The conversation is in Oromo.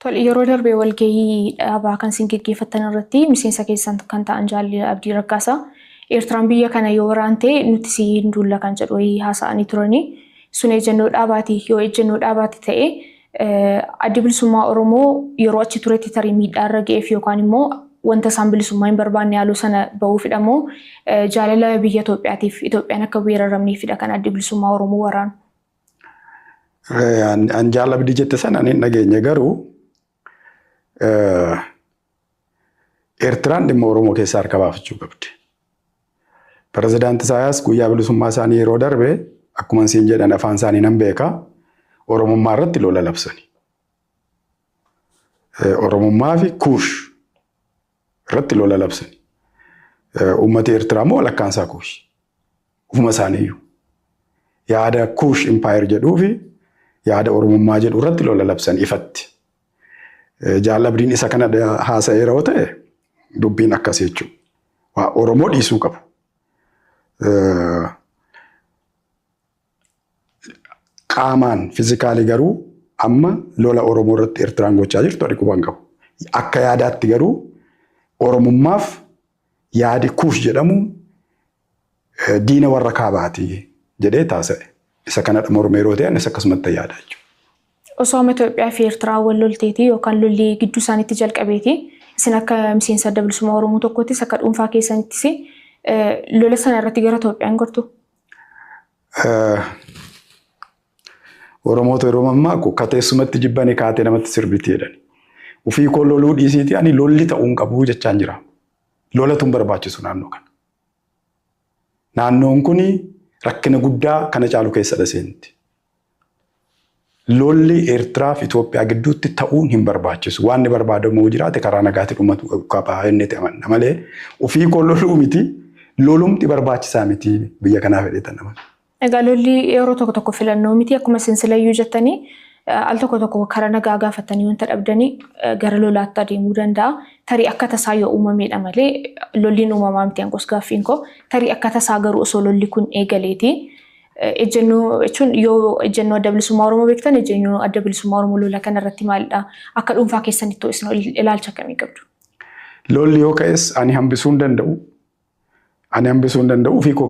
Tole, yeroo darbe walgahii dhaabaa kan isin geggeeffattan irratti miseensa keessan kan ta'an Jaalli Abdii Raggaasaa Eertiraan biyya kana yoo waraante nuti si hin duulla kan jedhu wayii haasa'anii turanii. Sun ejjennoo dhaabaati. Yoo ejjennoo dhaabaati ta'e Addi Bilisummaa Oromoo yeroo achi turetti tarii miidhaa irra ga'eef yookaan immoo wanta isaan bilisummaa hin barbaanne haaloo sana ba'uufidha moo jaalala biyya Itoophiyaatiif Itoophiyaan akka weeraramneefidha kan Addi Bilisummaa Oromoo waraanu? An Jaal Abdii jette sana ani hin dhageenye, garuu Eertiraan dhimma Oromoo keessaa harka baafachuu qabdi. Pirezidaanti Isaayaas guyyaa bilisummaa isaanii yeroo darbe, akkuma siin jedhan, afaan isaanii nan beeka, Oromummaa irratti lola labsani. Oromummaa fi Kuush irratti lola labsani. Uummati Eertiraa immoo walakkaan isaa Kuush. Ufuma isaaniiyyuu. Yaada Kuush Empire jedhuu fi yaada Oromummaa jedhu irratti lola labsan ifatti. Jaal Abdiin isa kana haasa'eera yoo ta'e, dubbiin akkasii jechuudha. Waa Oromoo dhiisuu qabu. Qaamaan physically garuu amma lola Oromoo irratti Eertiraan gochaa jirtu ani quban qabu. Akka yaadaatti garuu Oromummaaf yaadi Kuush jedhamu diina warra kaabaati jedhee taasise. Isa kanadha mormee yeroo ta'e, anis akkasumatti yaada jechuudha. Osoo amma Itoophiyaa fi Eertiraan wal lolteeti yookaan lolli gidduu isaaniitti jalqabeeti, isin akka miseensa Adda Bilisummaa Oromoo tokkottis, akka dhuunfaa keessanittis, lola sana irratti gara Itoophiyaan gortu? Oromootu yeroo mammaaku, "Kateessumatti jibbanii kaatee namatti sirbiti" jedhani. Ufii koo loluu dhiisiiti, ani lolli ta'uu hin qabu jechaan jira. Lolatu hin barbaachisu naannoo kana. Naannoon kun rakkina guddaa kana caalu keessadha seenti. Lolli Eertiraa fi Itoophiyaa gidduutti ta'uun hin barbaachisu. Waan inni barbaadamu jiraate karaa nagaatti dhumatu qaba inni amanna malee, ofii koo loluu miti, lolumti barbaachisaa miti biyya kanaaf jedhee nama. Egaa lolli yeroo tokko tokko filannoo miti. Akkuma isin silayyuu jettanii, al tokko tokko karaa nagaa gaafatanii wanta dhabdanii gara lolaatti adeemuu danda'a. Tarii akka tasaa yoo uumameedha malee lolliin uumamaa miti hanqos gaaffiin koo. Tarii akka tasaa garuu osoo lolli kun eegaleeti. Ejjennoo jechuun, yoo ejjennoo Adda Bilisummaa Oromoo beektan, ejjennoo Adda Bilisummaa Oromoo lola kana irratti maalidha? Akka dhuunfaa keessanitti isin ilaalcha akkamii qabdu? Lolli yoo ka'es ani hambisuu hin danda'u. Ani hambisuu hin danda'u, ofii koo